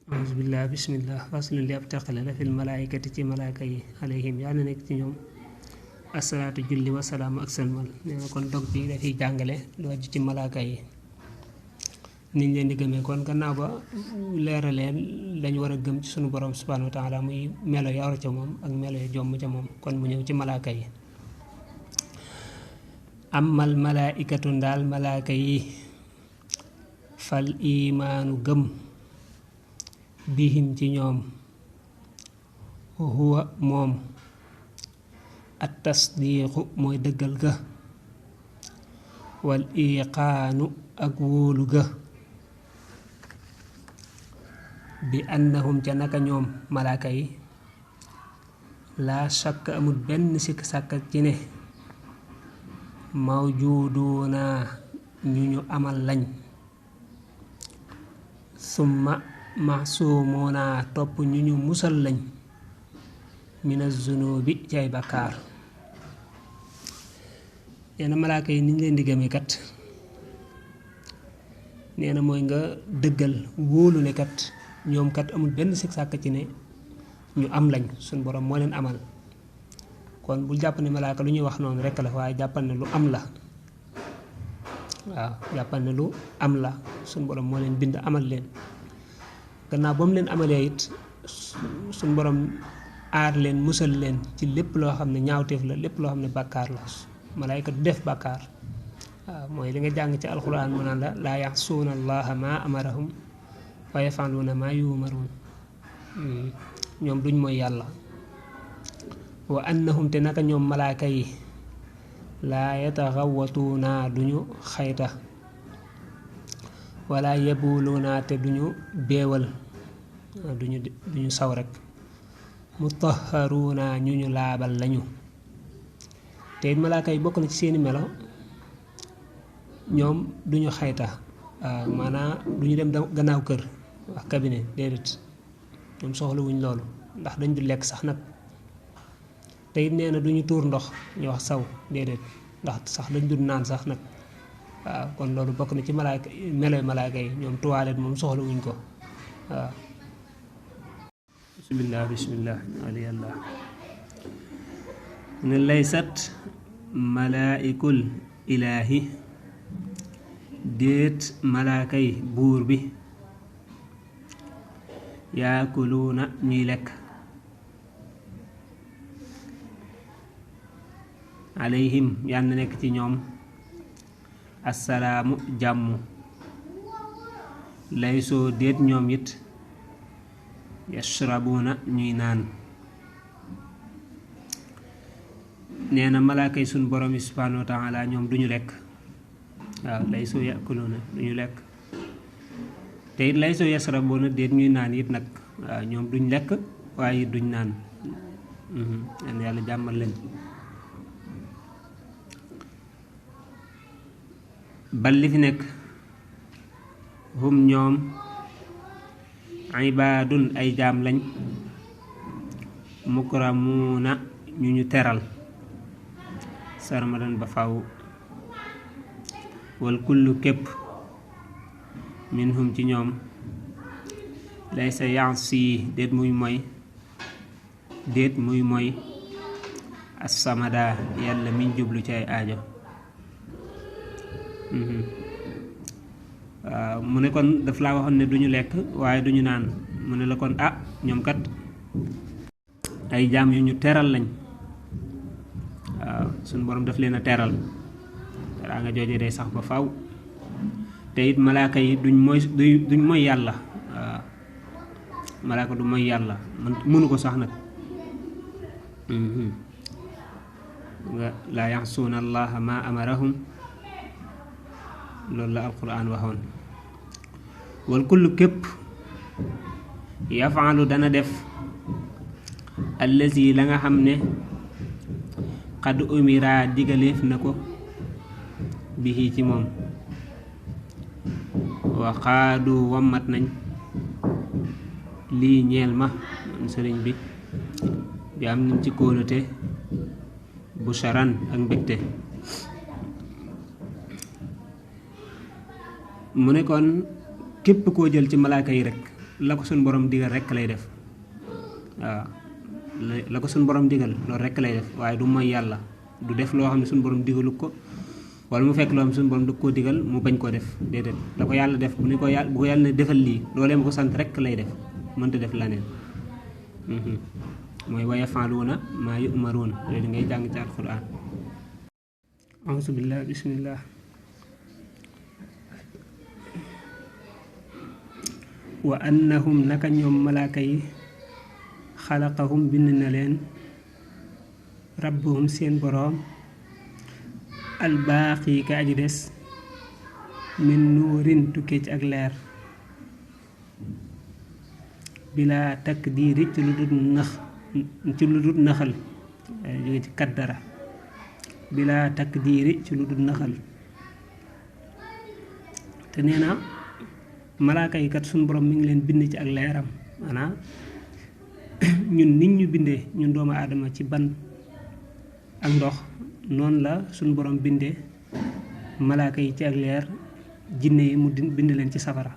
bismillah bismillah faslu li ab teqale la fil malaayikati ci malaaka yi alayhim yàlla na nekk ci ñoom asalaatu julli wasalaam ak sëlmal nee na kon dog bi dafiy jàngale lu aju ci malaaka yi niñ leen di gëmee kon gannaaw ba leeraleen lañu war a gëm ci sunu borom subhanahu wa taala muy melo ya war ca moom ak melo ya jomm ca moom kon mu ñëw ci malaaka yi amal malaaikatu ndaal malaaka yi fal imaanu gëm bihim ci ñoom huwa moom at tasdiiqu mooy dëggal ga wal iqaanu ak wóolu ga bi annahum ca naka ñoom malaaka yi laa shakk amul benn sikk sàkk ci ne mawjuduuna ñu amal lañ summa maxsuumuuna topp ñu musal lañ mina zunubi ci ay bakkaar nee na malaaka yi niñ leen di gëmee kat nee na mooy nga dëggal wóolu ne kat ñoom kat amul benn sikk sàkk ci ne ñu am lañ suñ borom moo leen amal kon bul jàpp ne malaaka lu ñuy wax noonu rekk la waaye jàppal ne lu am la waaw jàppal ne lu am la suñ borom moo leen bind amal leen gannaaw ba mu leen amalee it suñ borom aar leen musal leen ci lépp loo xam ne ñaawteef la lépp loo xam ne bàkkaar la malaayka du def bàkkaar waaw mooy li nga jàng ci alxuraan mu naan la laa yaxsuuna allaha ma amarahum wa yafaluuna ma yumaruun ñoom duñ mooy yàlla wa annahum te naka ñoom malaaka yi laa yataxawatuuna duñu xayta wala yabuluuna te duñu beewal duñu saw rek mutahharuuna ñu laabal lañu te it malaaka yi bokk na ci seeni melo ñoom duñu xayta maanaam duñu dem gannaaw kër wax cabinet déedéet ñoom soxla wuñ loolu ndax dañ du lekk sax nag te it nee na duñu tuur ndox ñu wax saw déedéet ndax sax dañ du naan sax nag waaw kon loolu bokk na ci malaaka meloy malaaka yi ñoom toilette moom soxla wuñ ko waaw bismillah ali yàlla ne laysat malaaikul ilaahi déet malaaka yi buur bi yaakuluuna ñuy lekk alayhim yàlla nekk ci ñoom assalaamu jàmm laysoo déet ñoom it yashrabuuna ñuy naan nee na malaaka yi suñ borom yi subhaanahu wa taala ñoom duñu lekk waaw laysoo yakuluuna duñu lekk te it laysoo yashrabuuna déet ñuy naan it nag waaw ñoom duñ lekk waaye it duñ naan yàlla jàmmal leen bal li fi nekk hum ñoom ibaadun ay jaam lañ mukramuuna ñu teral sarmadan ba faw wal kullu képp minhum ci ñoom laysa yansi déet muy moy as-samada yàlla miñ jublu ci ay aajo waaw mu ne kon daf laa waxoon ne duñu lekk waaye duñu naan mu ne la kon ñoom kat ay jaam yu ñu teral lañ waaw suñu borom daf leen a teral teraa nga jooje day sax ba faw te it malaaka yi duñ mooy yàlla waaw malaaka du mooy yàlla mënu ko sax nag nga laa yaxsuuna allaha ma amarahum loolu la alquran waxoon wal kullu képp yafaalu dana def allazi la nga xam ne xad umira digaleef na ko bihi ci moom wa xaadu wammat nañ lii ñeel ma man sëriñ bi am nañ ci kóolute bu sharan ak mbégte mu ne kon képp koo jël ci malaaka yi rek la ko suñ borom digal rek lay def waaw la ko suñ borom digal loolu rek lay def waaye du mooy yàlla du def loo xam ne suñ borom digalu ko wala mu fekk loo xam ne suñ borom da koo digal mu bañ koo def déedéet la ko yàlla def bu ko yàlla ne defal lii loolee ma ko sant rek lay def mënta def laneen mooy wa yaf'aluuna maa yu'maruun loolu ngay jàng ci alquran auzu billah bismillah wa annahum naka ñoom malaaka yi xalaqahum bind na leen rabbuhum seen boroom albaaqi ka aji des min nuurin tukkee ci ak leer bila takdiiri ci lu dul naxal jóge ci kaddara bila takdiiri ci lu dul naxal te nee na malaaka yi kat suñu borom mi ngi leen bind ci ak leeram maanaam ñun nit ñu bindee ñun doomu aadama ci ban ak ndox noonu la suñu borom bindee malaaka yi ci ak leer jinne yi mu bind leen ci safara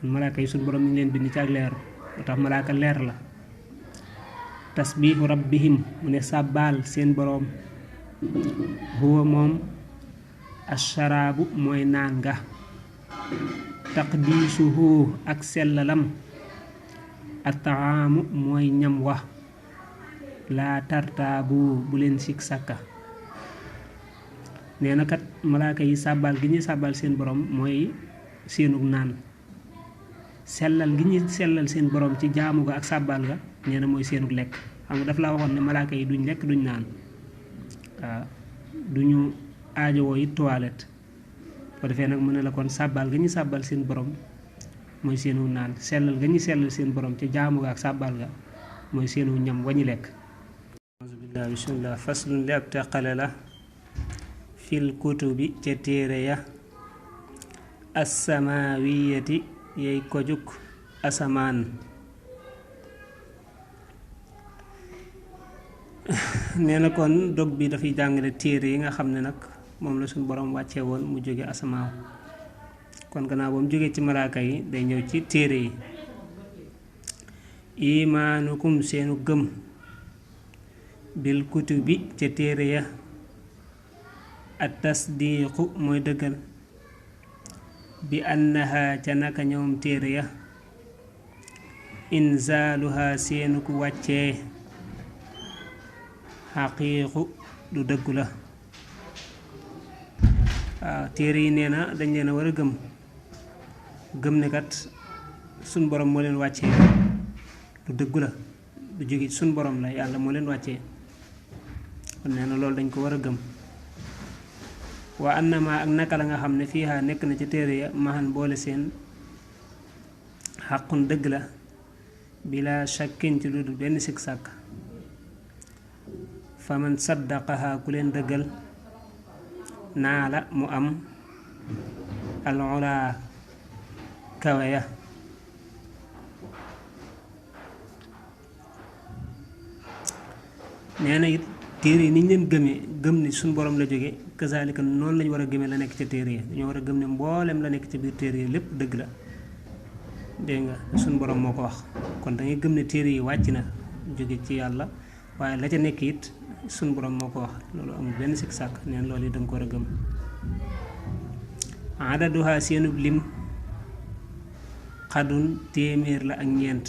kon malaaka yi suñu borom mi ngi leen bind ci ak leer moo tax malaaka leer la tasbihu rabbihim mu ne sàbbaal seen boroom huwa moom asharaabu mooy naan nga taqdiisuhu ak sellalam ataamu mooy ñam wa laa tartaabu bu leen sikk sàkka nee na kat malaaka yi sàbbaal gi ñuy sàbbaal seen borom mooy seenug naan sellal gi ñuy sellal seen borom ci jaamu ga ak sàbbaal ga nee na mooy seenug lekk xam nga daf la waxoon ne malaaka yi duñ lekk duñ naan waaw duñu aajowoo it toilette ko defee nag mu ne la kon sàbbaal ga ñuy sàbbaal seen borom mooy seenu naan sellal ga ñuy sellal seen borom ci jaamu ga ak sàbbaal ga mooy seenu ñam wañu lekk auzubillah bismillah faslun li ak teqale la fil kutubi ca téere ya assamawiyati yay kojuk asamaan nee na kon dog bi dafay jàngale téere yi nga xam ne nag moom la suñu borom wàccee woon mu jóge asamaaw kon gannaaw ba mu jógee ci malaaka yi day ñëw ci téere yi imaanukum seenu gëm bil kutubi ca téere ya at tasdiiqu mooy dëggal bi annaha ca naka ñoom téere ya inzaaluha seenu ku wàccee xaqiiqu du dëggu la waaw téere yi nee na dañ leen a war a gëm ne kat suñ borom moo leen wàccee lu dëggu la lu jóge suñ borom la yàlla moo leen wàccee kon nee na loolu dañ ko war a gëm wa annama ak naka la nga xam ne fiiha nekk na ca téere ya maxan boole seen xaqun dëgg la bila shakkin ci lu dul benn sikk sàkk faman saddaqaha ku leen dëggal naa la mu am al ulaa kawe ya nee na it téere yi ni ñu leen gëmee gëm ni suñ borom la jóge kazalika noonu lañu war a gëmee la nekk ca téere yi dañoo war a gëm ne mboolem la nekk ca biir téere yi lépp dëgg la dégg nga suñ borom moo ko wax kon da ngay gëm ne téere yi wàcc na jóge ci yàlla waaye la ca nekk it suñ borom moo ko wax loolu amul benn sikk sàkk neen loolu yi danga ko war a gëm adaduha seenub lim xadun téeméer la ak ñeent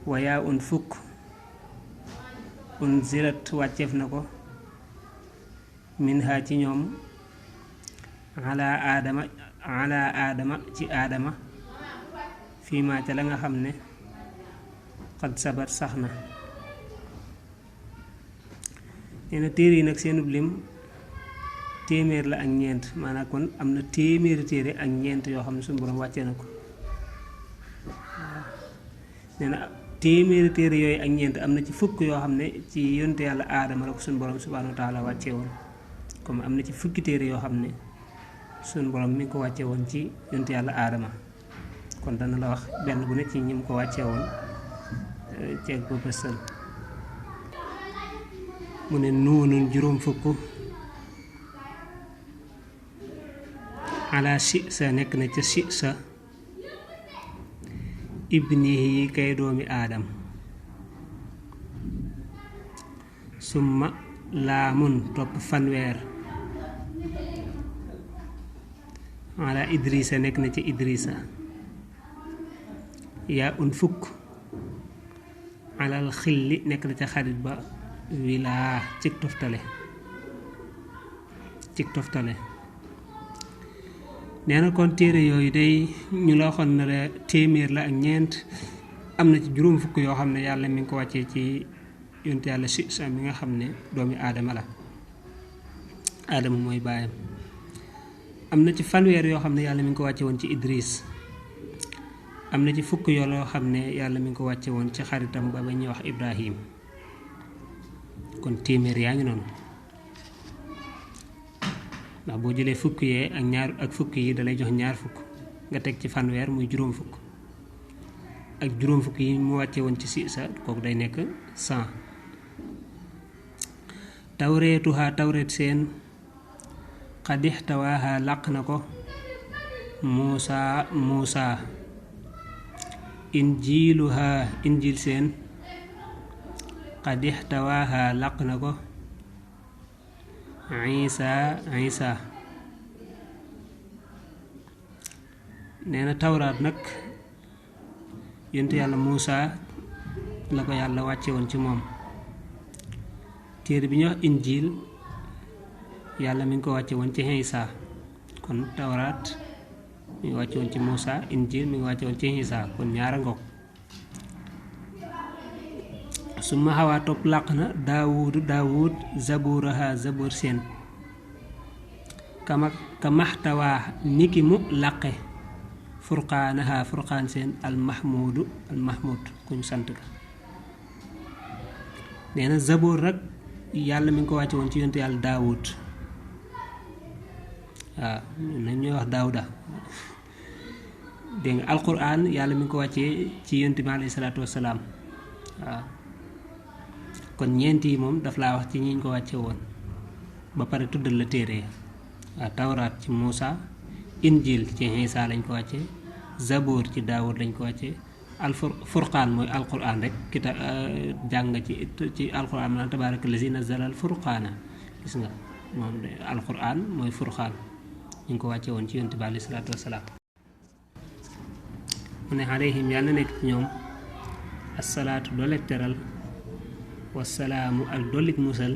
wayaa un fukk unzilat wàcceef na ko minha ci ñoom ala aadama ci aadama fii maa ca la nga xam ne xad sabat sax na nee na téere yi nag seenub lim téeméer la ak ñeent maanaam kon am na téeméeri téere ak ñeent yoo xam ne suñu borom wàccee na ko waaw nee na téeméeri téere yooyu ak ñeent am na ci fukk yoo xam ne ci yonte yàlla aadama la ko suñu borom subhaanahu wa taala wàccee woon comme am na ci fukki téere yoo xam ne suñu borom mi ngi ko wàccee woon ci yonte yàlla aadama kon dana la wax benn bu ne ci ñi mu ko wàccee woon ceeg ba bësal mu ne nuunun juróom fukk ala Si'sa nekk na ca Si'sa ibnihi kay doomi aadam summa laamun topp fanweer ala Idrisa nekk na ca Idrisa yaa fukk alal xilli nekk na ca xarit ba wilaa cig toftale nee na kon téere yooyu day ñu la waxoon na la téeméer la ak ñeent am na ci juróom fukk yoo xam ne yàlla mi ngi ko wàccee ci yonent yàlla Si'sa mi nga xam ne doomi aadama la aadama mooy baayam am na ci fanweer yoo xam ne yàlla mi ngi ko wàcce woon ci Idris am na ci fukk yoo xam ne yàlla mi ngi ko wàcce woon ci xaritam ba ñuy wax Ibrahim kon téeméer yaa ngi noonu ndax boo jëlee fukk yee ak fukk yi dalay jox ñaar fukk nga teg ci fanweer muy juróom fukk ak juróom fukk yi mu wàcce woon ci Si'sa kooku day nekk 100 tawreet seen xadixtawaaha làq na ko Muusa injiil seen xadixtawaaha làq na ko Isa nee na tawraat nag yonent yàlla Muusa la ko yàlla wàcce woon ci moom téere bi ñuy wax injiil yàlla mi ngi ko wàcce woon ci Isa kon tawraat mi ngi wàcce woon ci Muusa injiil mi ngi wàcce woon ci Isa kon ñaara ngoog su ma xawaa topp làq na daawud zabur seen ka maxtawaa niki mu làqe furqaan seen almahmud kuñ sant ka nee na zabur rek yàlla mi ngi ko wàcce woon ci yonent yàlla daawud waaw nañ ñuy wax daawuda dégg nga alquran yàlla mi ngi ko wàccee ci yonent bi alayhi salaatu wassalaam waaw kon ñeent yi moom daf laa wax ci ñiñ ko wàcce woon ba pare tuddal la téere waaw tawraat ci Muusa injil ci Isa lañ ko wàcce zabur ci daawud lañ ko wàcce furqaan mooy alquran rek jàng ci alquran maanaam tabaaraka lazi nazzala al furqaana gis nga moom de alquran mooy furqaan ñu ngi ko wàcce woon ci yonent bi alayhi salaatu wassalaam mu ne alayhim yàlla nekk ci ñoom assalaatu dooleeg teral wassalaamu ak dollik musal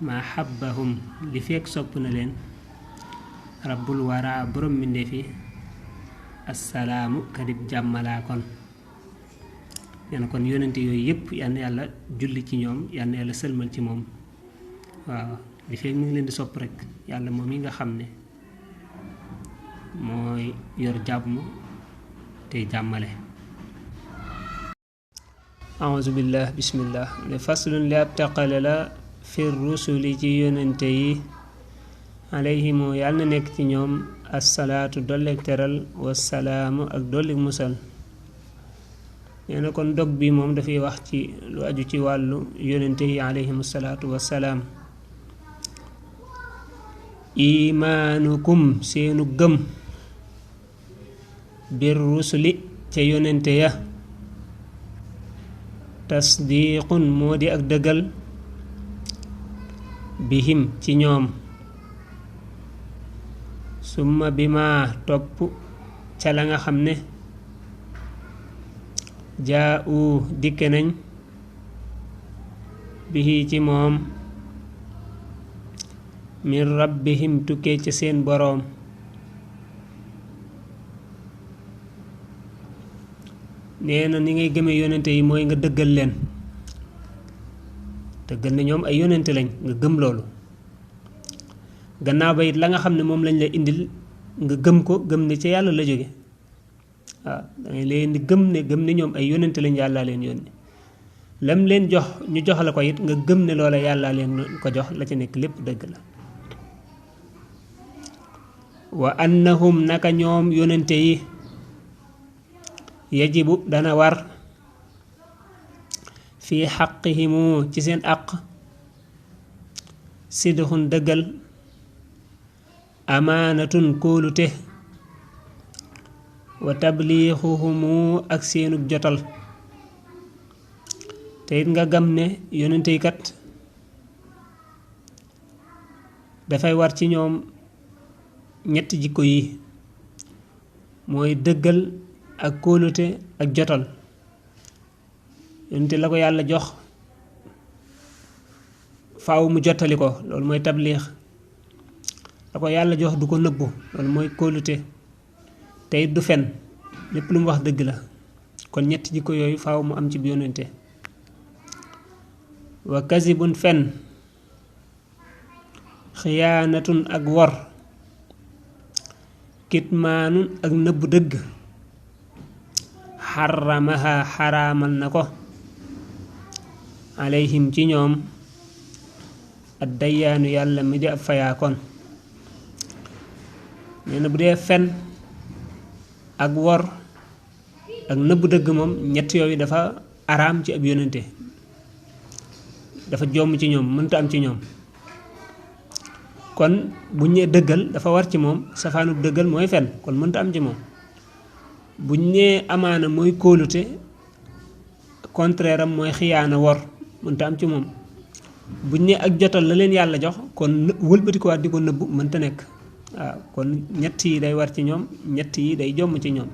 maa xabbahum li fekk sopp na leen rabbul wara borom mbindéef yi assalaamu kadib jàmmalaa kon nee na kon yonente yooyu yëpp yal na yàlla julli ci ñoom yal na yàlla sëlmal ci moom waaw li fekk mu ngi leen di sopp rek yàlla moom yi nga xam ne mooy yor jàmm tey jàmmale auzu billah bismillah ne faslun li ab taqale la fi rusuli ci yonente yi alayhimu yàlla na nekk ci ñoom assalaatu dolleek teral wassalaamu ak dollik musal nee na kon dog bi moom dafay wax ci lu aju ci wàllu yonente yi alayhimu salaatu wassalaam imaanukum seenu gëm bir rusuli ca yonente ya tasdiqun moo di ak dëggal bihim ci ñoom summa bi ma topp ca la nga xam ne jaa u dikke nañ bihi ci moom min rabbihim tukkee ca seen boroom nee na ni ngay gëmee yonente yi mooy nga dëggal leen dëggal ne ñoom ay yonente lañ nga gëm loolu gannaaw ba it la nga xam ne moom lañ la indil nga gëm ko gëm ne ca yàlla la jóge waaw dangay leen di gëm ne ñoom ay yonente lañ yàllaa leen yónni lam leen jox ñu jox la ko it nga gëm ne loola yàllaa leen ko jox la ci nekk lépp dëgg la wa annahum naka ñoom yonente yi yajibu dana war fi xaqihimu ci seen àq sidxun dëggal amaanatun kóolute wa tabliixuhumu ak seenug jotal te it nga gam ne yonente yi kat dafay war ci ñoom ñetti jikko yi mooy dëggal ak kóolute ak jotal yonente la ko yàlla jox faaw mu jottali ko loolu mooy tabliix la ko yàlla jox du ko nëbbu loolu mooy kóolute te it du fen lépp lu mu wax dëgg la kon ñetti jikko yooyu faaw mu am ci bi yonente wa kasibun fen xiyaanatun ak wor kitmaanun ak nëbb dëgg xaramaha xaraamal na ko alayhim ci ñoom ad dayyaanu yàlla mi di ab fayaakoon nee na bu dee fen ak wor ak nëbb dëgg moom ñett yooyu dafa araam ci ab yonente dafa jomm ci ñoom mënta am ci ñoom kon buñ nee dëggal dafa war ci moom safaanub dëggal mooy fen kon mënta am ci moom buñ nee amaana mooy kóolute contraire am mooy xiyaana wor mënta am ci moom buñ nee ak jotal la leen yàlla jox kon wëlbati ko waat di ko nëbbu mënta nekk waaw kon ñett yi day war ci ñoom ñett yi day jomm ci ñoom